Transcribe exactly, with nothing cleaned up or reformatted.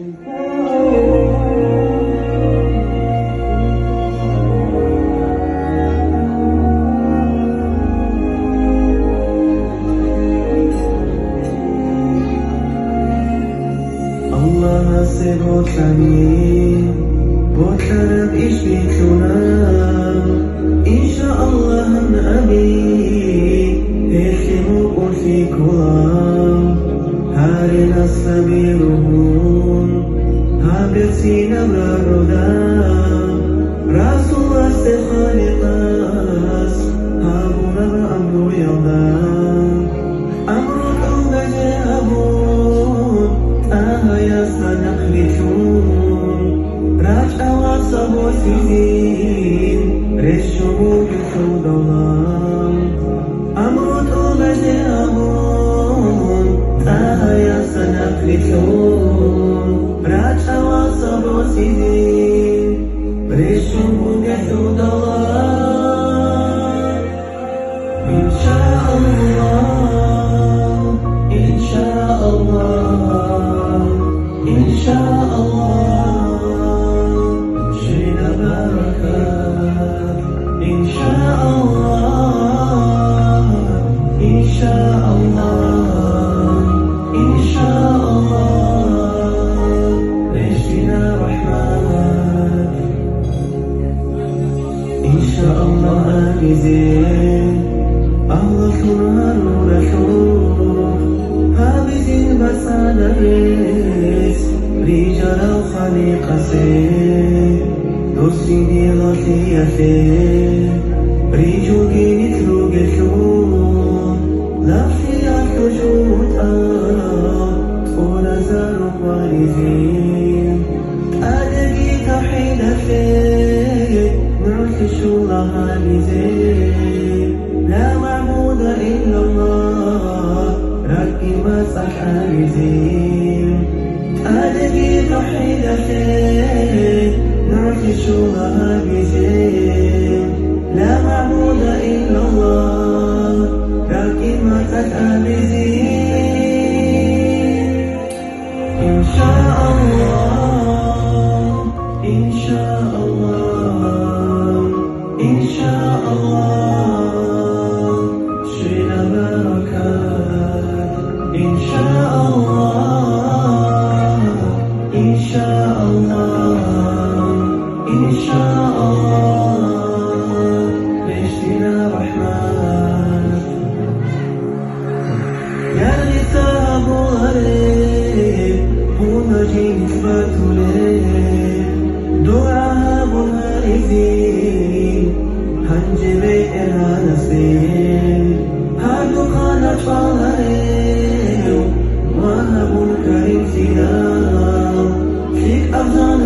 Аллагьасе бокьани, бокьараб иш билълъуна. Иншааллагьан, амин, гьелъие мукӀурлъи ккола. Гьаренас гьаби ругьун, гьаб берцинаб рагӀуда, Расуласе Халикъас гьабураб амруялда. Амру тӀубазе абун, ТӀагьаясда нахърилълъун, рачӀа вацал босизин, рещун бугелъул давла. Амру тӀубазе абун, ТӀагьаясда нахърилълъун, рачӀа вацал босизин, рещун бугелъул давла. Иншааллагь, иншааллагь, иншааллагь, щвела баракат. Иншааллагь, иншааллагь, иншааллагь, рещтӀина рахӀмат. Иншааллагь, абизе, Аллагьлъун гьаруралъухъ, гьабизин бацӀцӀадаб рес рижарал Халикъасе. Досине гъолъиялъе рижуги нилъ ругелъул, лагълъиялъул жугьутӀа тӀуразаро хваризин. ТӀадеги тавхӀидалъе нугӀлъи щула гьабизе, ла магӀбуда иллаллагь, ракӀги мацӀалъ абизе. ТӀадеги тавхӀидалъе нугӀлъи щула гьабизе, ла магӀбуда иллаллагь, ракӀги мацӀалъ абизе. Иншааллагь, иншааллагь, иншааллагь, щвела баракат. Иншааллагь, иншааллагь, иншааллагь, рещтӀина рахӀмат. Ягьлиса гьабуларе, гьуна жинц батуле, дугӀа гьабун гьаризин, гьанже бетӀергьанасде. Гьадухъана чӀваларев ва гьабун каримлъидал, лъикӀаб зан